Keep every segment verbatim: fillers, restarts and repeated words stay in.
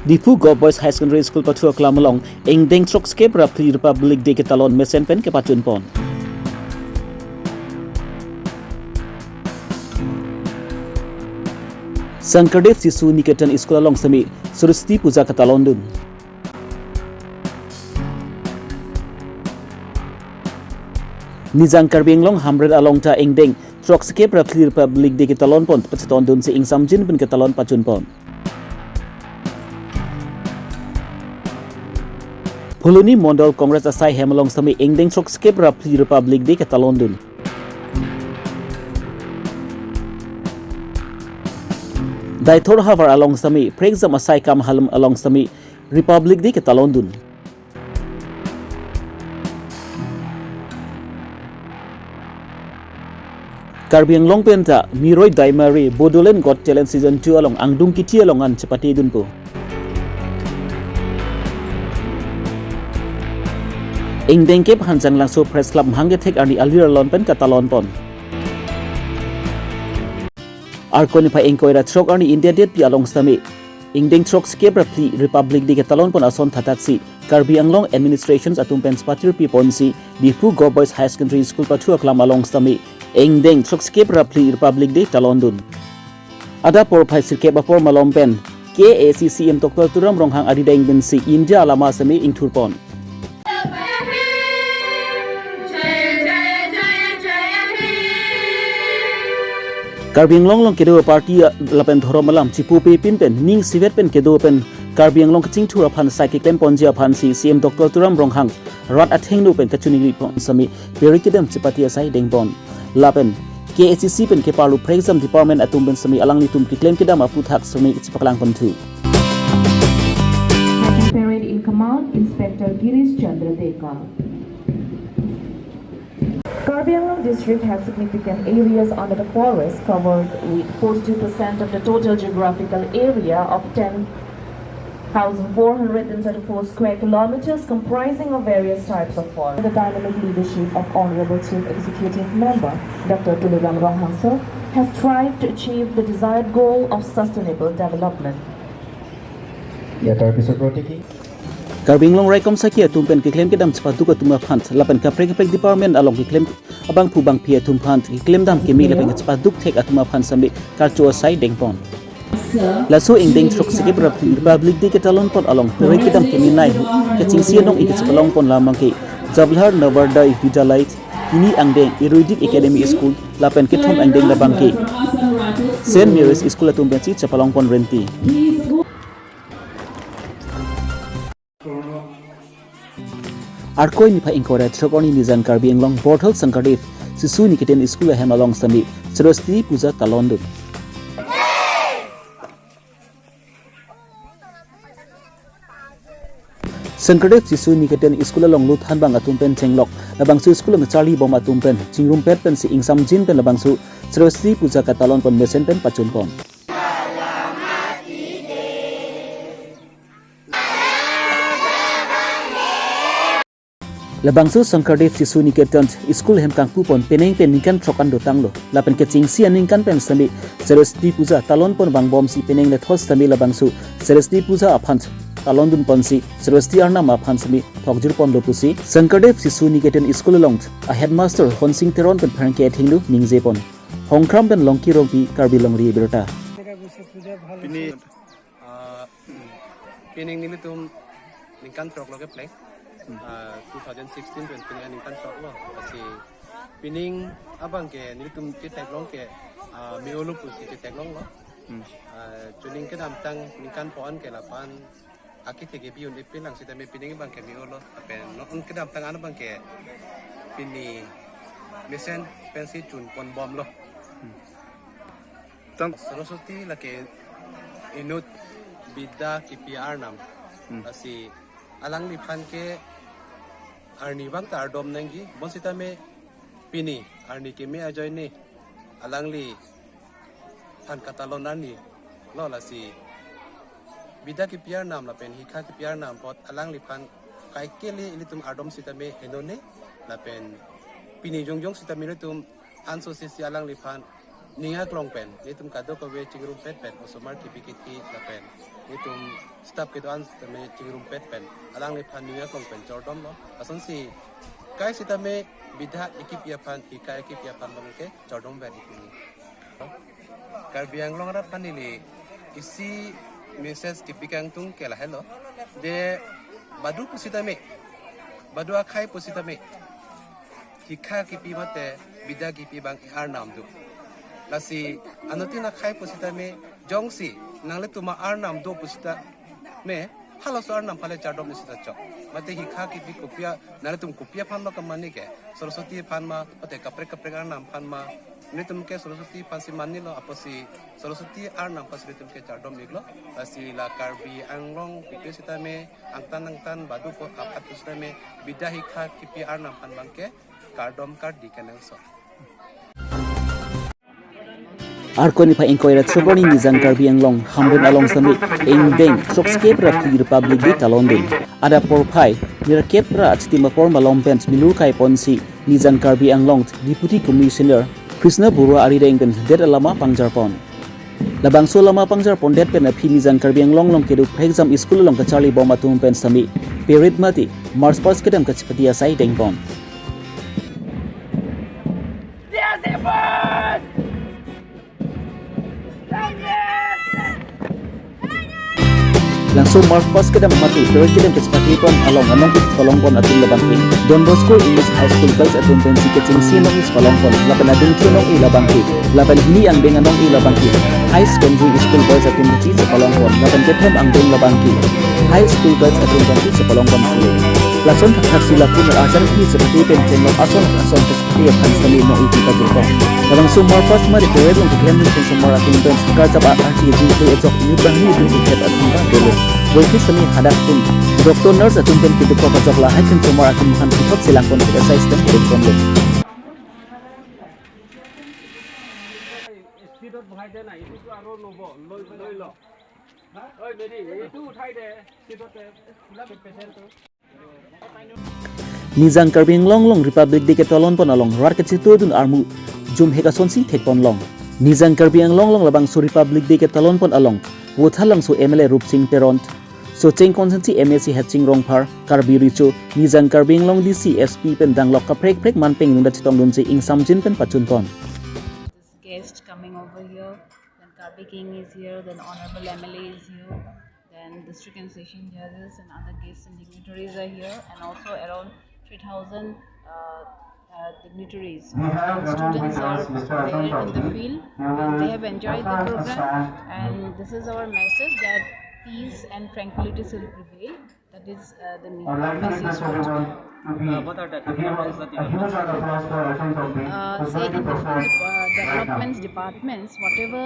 Diphu Govt Boys High Secondary School pathu aklam along ingdeng throksikep ra phli Republic Day ketalon mesen pen kepachunpon. Sankardev Shishu Niketan School along sitame Saraswati Puja ketalondun. Nijang Karbi Anglong Hamren along ta ingdeng throksikep ra phli Republic Day ketalonpon pachetondunsi ingsamjin pen ketalon pachunpon. Phuloni Mondol Congress asai hem along sitame ingdeng throksikep ra phli Republic Day ketalondun. Deithor havar along sitame prekjam asai kam alam along sitame Republic Day ketalondun. Karbi Anglong pen ta Miroi Daimari Bodoland Got Talent Season two along angdung kithi along an chepatedunpo. Ingdeng kep Hanjanglangso Press Club mahang kethek arni alir alon pen ketalonpon. Arkoi niphai ingkoi ra throk arni India Day pi along sitame ingdeng throksikep ra phli Republic Day ketalonpon ason thataksi Karbi Anglong Administrations atum pen chepathirpiponsi Diphu Govt Boys High Secondary School pathu aklam along sitame ingdeng throksikep ra phli Republic Day talondun. Adap porphai sirkep apor malom pen K A A C C M Doctor Tuliram Ronghang arideng pensi India alama sitame ingthurpon. Karbi Anglong along kedo party lapen dhorom alam chipupepin pen ning isivet pen kedo pen Karbi Anglong kachingthur aphan sai keklemponji aphansi C M Doctor Tuliram Ronghang rat athengno pen kachiningripon sitame peri kedam chepate asai dengpon. Lapen K A A C C pen keparlu prekjam department atum pen sitame alanglitum keklem kedam aphuthak sitame chepaklangponthu. Second Parade in Command, Inspector Girish Chandra Deka. Karbi Anglong district has significant areas under the forest, covered with forty-two percent of the total geographical area of ten thousand four hundred and thirty-four square kilometers, comprising of various types of forest. The dynamic leadership of Honorable Chief Executive Member Doctor Tuliram Ronghang sir has strived to achieve the desired goal of sustainable development. Ya, Doctor Bishop Rotiki. Karbi Anglong raikom saki atum pen keklem kedam chepaduk atum aphan lapen kaprek kaprek department along keklem abangphu bangphi atum aphan keklem dam keme lapen chepaduk thek atum aphan sitame karcho asai dengpon. Laso ingdeng throksikep ra phli Republic Day ketalonpon along peri kedam kemenei kachingsi anong-i kachepalongpon alam abangke Jawahar Navodaya Vidyalaya, hini angdeng Ayurvedic Academy School lapen kethom angdeng labangke Saint Mary's School atum pensi chepalongpon renti. Arkoi niphai ingkoi ra throk arni Nijang Karbi Anglong Borthal Sankardev Shishu Niketan School ahem along sitame Saraswati Puja talondun. Sankardev Shishu Niketan School along luthan bang atum pen chenglok labangso school along charlibom atum pen chingrumpet pensi ingsamjin pen labangso Saraswati Puja ketalonpon mesen pen pachunpon. Labangso Sankardev Shishu Niketan School hem kangpupon penang pen ningkan throk an dotanglo. Lapen kachingsi aningkan pen sitame Saraswati Puja talonpon vangbomsi penang lethos sitame labangso Saraswati Puja aphan talondunponsi Saraswati Arnam aphan sitame thokjirponlo pusi Sankardev Shishu Niketan School along a headmaster Honsing Teron pen pherangke athengno ningjepon. Hongkram pen Longki Rongpi, Karbi Longri Abirta. Pini, ah, pining nelitum ningkan throklo kepleng. Ah, two thousand sixteen twenty ningkan throklo. Lasi pining abangke nelitum chetheklong ke, ah, me-olo pusi chetheklonglo. Hmm. Ah, chuning kedamtang ningkan pho-an ke lapu-an akethe kebi un-e pinlang sitame pining abangke me-olo. Lapen non kedamtang an abangke pini mesen pensi chunponbomlo. Hmm. Tang- Saraswati lake inut bidya kipi arnam. Hmm. Lasi alangliphan ke arnivang ta ardom nangji, bonsitame pini arni keme ajoine alangliphan katalon arnilo. Lasi bidya kipi arnam lapen hikha kipi arnam apot alangliphan kaikele ilitum ardom sitame henone, lapen pini jongjong sitame ilitum ansose si alangliphan Ning aklong pen, nelitum kadokave chingrumpet pen, osomar kipi kithi lapen nelitum staff kedo-an tame chingrumpet pen, alangliphan ning aklong pen chordomlo. Lasonsi kai sitame bidya ekipi aphan, hikha ekipi aphan abangke chordomver ikuni. Karbi Anglong arat aphan neli isi message kepi kangtung ke lahelo. De badu pusitame, badu akhei pusitame, hikha kipi mate bidya kipi abang arnam do. Lasi anuttin akhei pusitame, jongsi nanglitum arnam do pusitame, halaso arnam aphan le chardom isi ta chok. Mate hikha kipi kopi a, nanglitum kopi aphan lo kemani ke, Saraswati aphan ma, mate kaprek kaprek arnam aphan ma, nelitum ke Saraswati aphansi manilo, apotsi Saraswati arnam aphansi nelitum ke chardom iklo. Lasi la Karbi Anglong kopi sitame, angtan angtan badu ko aphat pusitame, bidya hikha kipi arnam aphan abangke kardom kardi kenangsot. Arkoi niphai ingkoi ra choroni Nijang Karbi Anglong Hamren along sitame ingdeng throksi kep ra phli Republic Day kalondun. Adap porphai nerkep ra achitim apor malom pen milur kaiponsi Nijang Karbi Anglong Deputy Commissioner Krishna Baruah arideng pen det alama pangjarpon. Labangso alama pangjarpondet pen aphi Nijang Karbi Anglong along kedo phrekjam school along kacharlibom atum pen sitame parade mate march past kedam kachepate asai dengpon. Labangso march past kedam mate parade kedam kachepatepon along anong pik cholongpon atum labangke Don Bosco English High School Girls atum pensi kechengsi anong-i cholongpon lapen adungthu anong-i labangke, lapen hini angdeng anong-i labangke High Secondary School Girls atum pensi cholongpon lapen kethem angdeng labangke High School Girls atum pensi cholongpon silo. Lason thakthak si lapu ner arjan ki chepate pen chenglok ason ason kachepate aphan sitame anong-i pajirpon. Labangso march past mate parade along keklem pen osomar atum pen karjap arti jingkhe ejok inut banghini dun ikhep atum ba dolo. Boikis sitame hadak atum, doctor, nurse atum pen kedokok ajok lahai pen osomar atum aphan puthot selangpon pen asai stem kedokponlo. স্পীডত বঢ়াই দে না, এইটোতো আৰু ল'ব, লৈ লৈ ল। ঐ বেবী, এইটো উঠাই দে, স্পীডতে, পেচেণ্টটো। Nijang Karbi Anglong along Republic Day ketalonpon along rat kachetudun armu jumhek asonsi thekponlong. Nijang Karbi Anglong along labangso Republic Day ketalonpon along Vothatlangso M L A Rupsing Teron, Socheng Constituency M A C Heching Rongphar, Karbi Recho, Nijang Karbi Anglong D C, S P pen danglok kaprek prek man peng nunda chetongdunsi ingsamjin pen pachunpon. This guest coming over here, then Karbi King is here, then Honorable M L A is here, then district and session judges and other guests and dignitaries are here, and also around three thousand uh, uh, dignitaries. We have And students are there in the field, and they have enjoyed the program, and this is our message that peace and tranquility shall prevail. That is uh, the main message for today. Uh, what are the developments that you have? Uh, say in different uh, developments departments, whatever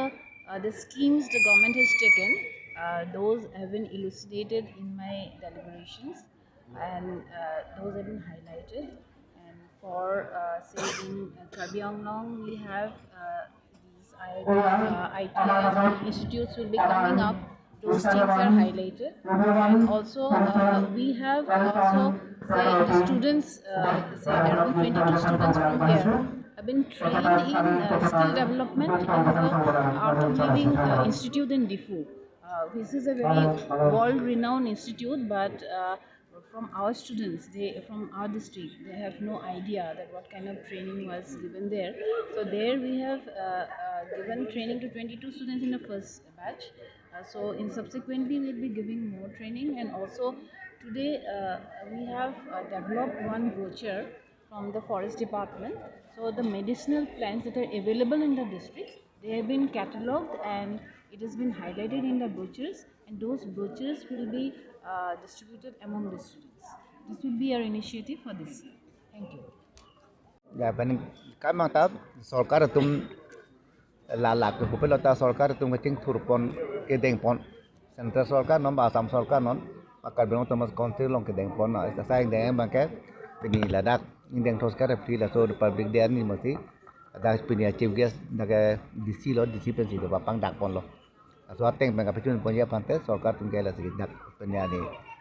uh, the schemes the government has taken, uh, those have been elucidated in my deliberations, and uh, those have been highlighted. And for uh, say in uh, Karbi Anglong, we have uh, these I T, uh, I T institutes will be coming up. Those things are highlighted. And also, uh, we have also, say, the students, uh, say, around twenty-two students from here have been trained in uh, skill development in the Art of Living uh, Institute in Diphu. Uh, this is a very world-renowned institute, but uh, from our students, they from our district, they have no idea that what kind of training was given there. So there we have uh, uh, given training to twenty-two students in the first batch. Uh, so in subsequently, we'll be giving more training, and also today uh, we have uh, developed one brochure from the forest department. So the medicinal plants that are available in the district, they have been catalogued and it has been highlighted in the brochures, and those brochures will be uh, distributed among the students. This will be our initiative for this year. Thank you. Ya, pen kamang ta sorkar atum lalak tu kupelo ta sorkar atum kachingthurpon kedengpon. Central sorkar non ba Assam sorkar non, ba Karbi Anglong Autonomous Council along kedengpon na. Asai deng abangke pini ladak ingdeng throksi kep ra phli laso Republic Day arni masi. Ladak pini chief guest dak D C lo, D C pensi do ba pangdakponlo. Laso ateng pen kapachunponji aphan te sorkar atum ke lasi dak pini arni,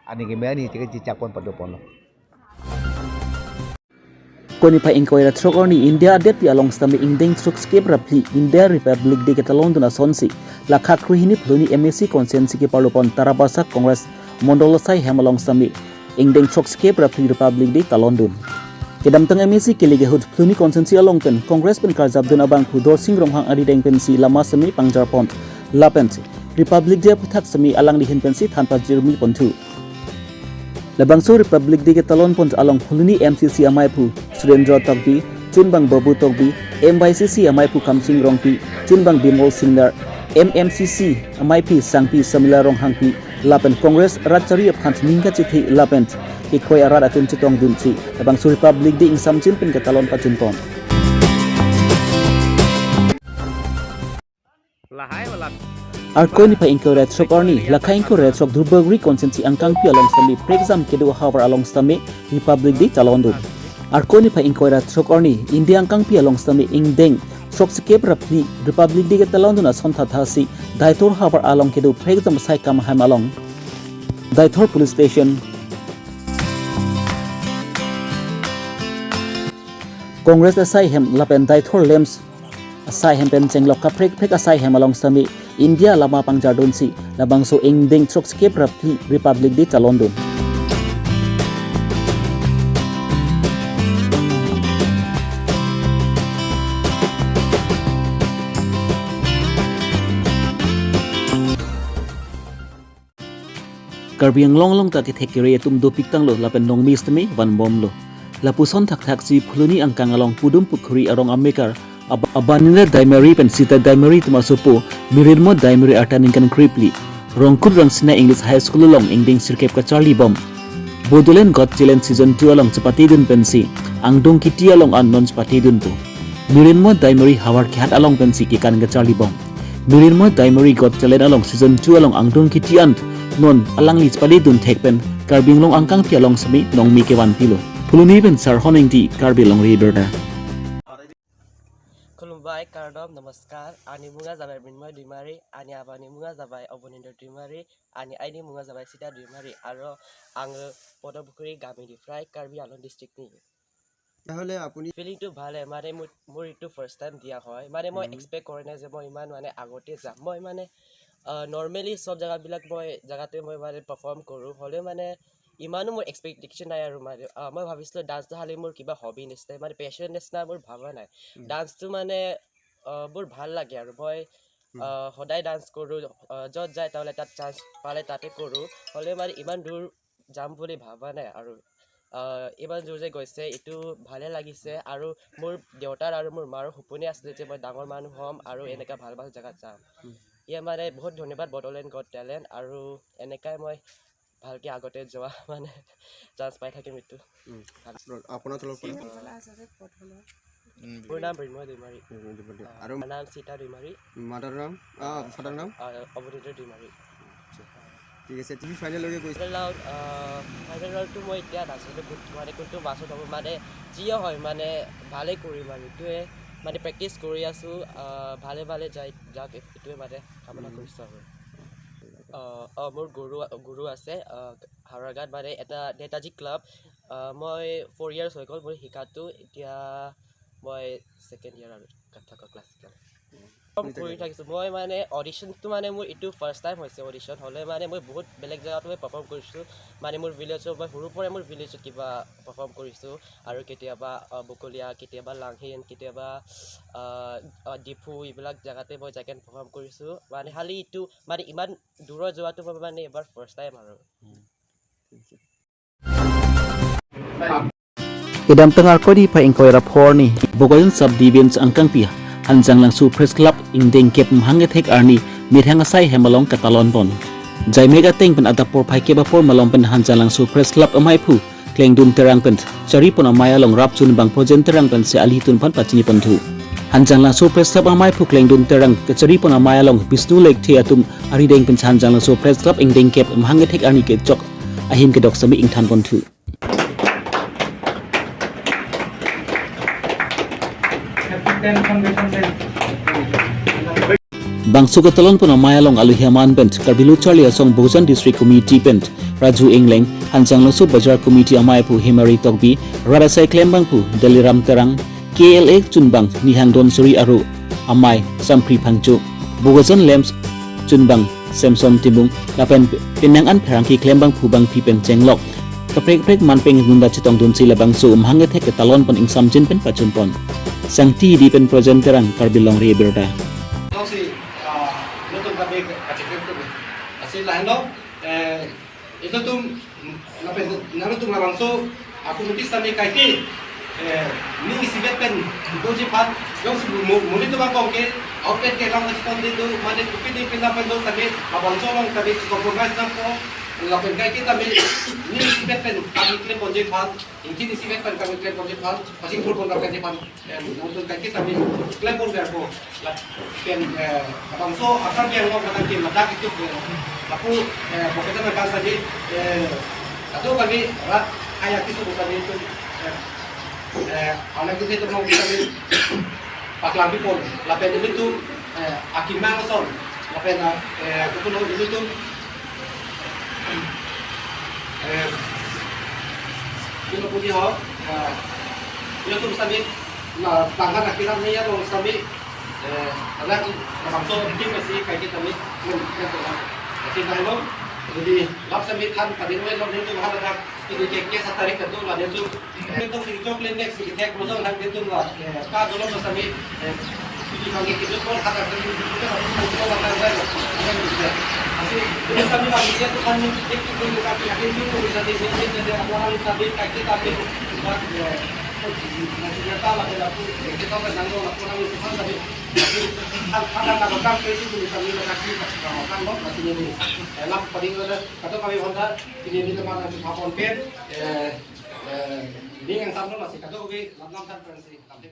arni keme arni chike chichakpon padoponlo. Niphai ingkoi ra throk arni India adetpi along sitame ingdeng throksikep ra phli India Republic Day ketalondun asonsi, lakha krehini Phuloni M A C constituency keparlopon Tarabasa Congress Mondol asai hem along sitame ingdeng throksikep ra phli Republic Day talondun. Kedamtang M A C kelek ahut Phuloni constituency along pen Congress pen karjapdun abangphu Dorsing Ronghang arideng pensi lama sitame pangjarpon, lapensi Republic Day aphuthak sitame alangli ahin pensi than pajirmi ponthu. Labangso Republic Day ketalonpon along Phuloni M C C amaiphu Surendra Tokbi, chunbang Babu Tokbi, M Y C C amaiphu Kamsing Rongpi, chunbang Bimol Singnar, M M C C amaiphi Sangpi Samila Ronghangpi, lapen Congress rat chari aphan ning kachethe lapen kekroi arat atum chetongdunsi labangso Republic Day ingsamjin pen ketalon pajutpon. Lahai wala. Arkoi niphai ingkoi ra throk arni, lakha ingkoi ra throk Dulbagori constituency angkangpi along sitame prekjam kedo ahavar along sitame Republic Day talondun. Arkoi niphai ingkoi ra throk arni, India angkangpi along sitame ingdeng throksikep ra phli Republic Day ketalondun ason thathasi, Deithor havar along kedo prekjam asai kam ahem along Deithor Police Station, Congress asai hem lapen Deithor LAMPS asai hem pen chenglok kaprek kaprek asai hem along sitame India alama pangjardunsi labangso ingdeng throksikep ra phli Republic Day talondun. Karbi Anglong along ta kethek kere atum dopik tanglo lapen nongmi sitame vanbomlo. Lapuson thakthaksi Phuloni angkang along Pudum Pukhuri arong amekar Ab-, Abanina Daimari pen Sita Daimari atum asopo Mirinmo Daimari arta ningkan krephli Rongkut Rangsina English High School along ingdeng sirkep kacharlibom. Bodoland Got Talent Season two along chepatedun pensi angdung kiti along an non chepatedunpo. Mirinmo Daimari havar kehat along pensi kekan kacharlibom. Mirinmo Daimari Got Talent along Season two along angdung kiti an non alangli chepatedun thek pen Karbi Anglong angkangpi along sitame nongmi kevanpilo. Phuloni pen Sarhon Engti, Karbi Longri Birta. Khulumbai, kardom, namaskar. Ani munga jabai Mrinmoy Duimari, ani abani munga jabai Obonindra Duimari, ani aini munga jabai Sita Duimari, aro ang Podopukuri gami Diprai, Karbi Anglong district ni. তাহলে আপুনি ফিলিংটো ভালে, মানে মোৰ, মোৰ এইটো first time দিয়া হয়, মানে মই উম। এক্সপেক্ট কৰা নাই যে মই ইমান মানে আগতে যাম। মই মানে, আহ, নৰ্মেলি চব জেগাবিলাক মই, জেগাতে মই মানে পাৰফৰ্ম কৰোঁ, হ'লেও মানে ইমানো মোৰ এক্সপেক্টেশ্যন নাই আৰু মানে, আহ, মই ভাবিছিলোঁ ডান্সটো খালি মোৰ কিবা হবি নিচিনা, মানে পেশ্যন নিচিনা মোৰ ভবা নাই। উম। ডান্সটো মানে, আহ, মোৰ ভাল লাগে আৰু মই, উম। আহ, সদায় ডান্স কৰোঁ, আহ, য'ত যায় তাৰমানে তাত চান্স পালে তাতে কৰোঁ, হ'লেও মানে ইমান দূৰ যাম বুলি ভবা নাই আৰু, আহ, ইমান দূৰ যে গৈছে এইটো ভালে লাগিছে আৰু মোৰ দেউতাৰ আৰু মোৰ মাৰ সপোনে আছিলে যে মই ডাঙৰ মানুহ হ'ম আৰু এনেকা ভাল ভাল জেগাত যাম। উম। ইয়ে মানে বহুত ধন্যবাদ বড়োলেণ্ড গট টেলেণ্ট আৰু এনেকাই মই ভালকে আগতে যোৱা মানে চান্স পাই থাকিম এইটো। উম। ভাল। আপোনাৰ তৰফৰ পৰা? মোৰ নাম মৃন্ময় দৈমাৰী। মৃন্ময় দৈমাৰী। আৰু মোৰ নাম সীতা দৈমাৰী। মাদাৰ নাম? আহ, ফাদাৰ নাম? আহ, অৱধূত দৈমাৰী। আচ্ছা। ঠিক আছে, তুমি ফাইনেললৈকে গৈছা? ফাইনেল ৰাউণ্ড, আহ, ফাইনেল ৰাউণ্ডটো মই এতিয়া নাজানো কোন, মানে কোনটো বাছত হ'ব, মানে যিয়ে হয় মানে ভালেই কৰিম আৰু এইটোৱে মানে প্ৰেক্টিছ কৰি আছোঁ, আহ, ভালে ভালে যাই যাওক এইটোৱে মানে কামনা উম। কৰিছোঁ আৰু। আহ, আহ, মোৰ গুৰু, গুৰু আছে, আহ, হাওৰাঘাট মানে এটা নেতাজী ক্লাব, আহ, মই ফ'ৰ ইয়াৰ্ছ হৈ গ'ল মোৰ শিকাটো, এতিয়া মই ছেকেণ্ড ইয়াৰ আৰু কথা কওঁ ক্লাছিকেল। উম। পাৰফৰ্ম কৰি থাকিছোঁ। মই মানে অডিশ্যনটো মানে মোৰ এইটো ফাৰ্ষ্ট টাইম হৈছে অডিশ্যন, হ'লে মানে মই বহুত বেলেগ জেগাতো মই পাৰফৰ্ম কৰিছোঁ। মানে মোৰ ভিলেজৰ, মই সৰুৰ পৰাই মোৰ ভিলেজত কিবা পাৰফৰ্ম কৰিছোঁ আৰু কেতিয়াবা, আহ, বকলীয়া, কেতিয়াবা লাংহিন, কেতিয়াবা, আহ, আহ, ডিফু, এইবিলাক জেগাতে মই যাই কেনে পাৰফৰ্ম কৰিছোঁ। মানে খালি এইটো মানে ইমান দূৰত যোৱাটো মই মানে এবাৰ ফাৰ্ষ্ট টাইম আৰু। Kedamtang Arkoi niphai ingkoi ra pho arni, Bokajan Sub Division angkangpi Hanjanglangso Press Club ingdeng kep mahang kethek arni methang asai hem along katalon pon. Jaimek ateng pen adap porphai kep apor malom pen Hanjanglangso Press Club amaiphu Klengdun Terang pen charipon amei along rapchun bang Projen Terang pensi alitum aphan pachini ponthu. Hanjanglangso Press Club amaiphu Klengdun Terang kacharipon amei along Bishnu Lekthe atum arideng pen Hanjanglangso Press Club ingdeng kep mahang kethek arni kechok ahim kedok sitame ingthan ponthu. Bangso ketalon pon amei along aluhi aman pen Karbi Lo Charli Asong Bokajan District Committee pen Raju Engleng, Hanjanglangso Bazar Committee amei aphu Hemari Tokbi, rat asai klembangphu Daliram Terang, K L A chunbang Nihang Donsuri aro amei Sampri Phangcho, Bokajan Lamps chunbang Samson Timung, lapen penang an pherangke klembangphu bangpi pen chenglok kaprek kaprek man pen gunda chetongdunsi labangso umhang kethek ketalon pon ingsamjin pen pachun pon. Sangti Hidi pen Projen Terang, Karbi Longri Abirta. Lasi, ah, ilitum kami kachikrem tu. Lasi lahenlo, eh, ilitum, lapen, nangtum labangso, aku notice tadi kaike, eh, ning isivet pen, doji phan, jongsi mu-, mu-, muli tu bang kong ke, out pen ke lang respond di tu, mane kopi di pina pen do tadi, labangso along tadi, compromise nangpo, lapen kaike tadi, ning isivet pen, kami klem ponji phan, ingtin isivet pen, kami klem ponji phan, pasing pur pon kami phan. Eh, nangtum kaike tadi klem pon verpo. Lapen, eh, labangso akar biang lo kata ke ladak itu, eh, lapu, eh, Bokajan akar tadi, eh, atau kami rat kaya kisu tadi itu, eh, eh, anak itu itu mau tadi paklang pipon. Lapen ilitum, eh, akimang son. Lapen, eh, kutu lo ilitum, eh, ilo pudi ho, eh, ilitum sami, na, tangka na kiram ni ya dong sami, eh, anak labangso tim si kaike tadi, men, men, men, si tayo, jadi, lap sami than, tadi lo, lo, ilitum haladak, ini ke, ke satarik ketu, lah, ilitum, ilitum sing chok le next, ithek, lo, song, hak, ilitum, lah, eh, ka, dolo, lo, sami, eh, Jadi bagi kita pun kata kami kita harus tahu apa yang ada. Yang kita. Tapi kita kami bagi dia Tuhan yang kita kita kita kita kita kita kita kita orang tadi kaki tapi buat ya. Nanti dia tahu ada laku kita tahu kan nanggung laku orang itu kan tadi. Tapi hal hal yang kami itu kita kami kasih kasih orang kan masih ini. Dalam paling ada kata kami honda ini ini teman yang apa pun eh eh ini yang sama masih kata kami lam lam kan pensi tapi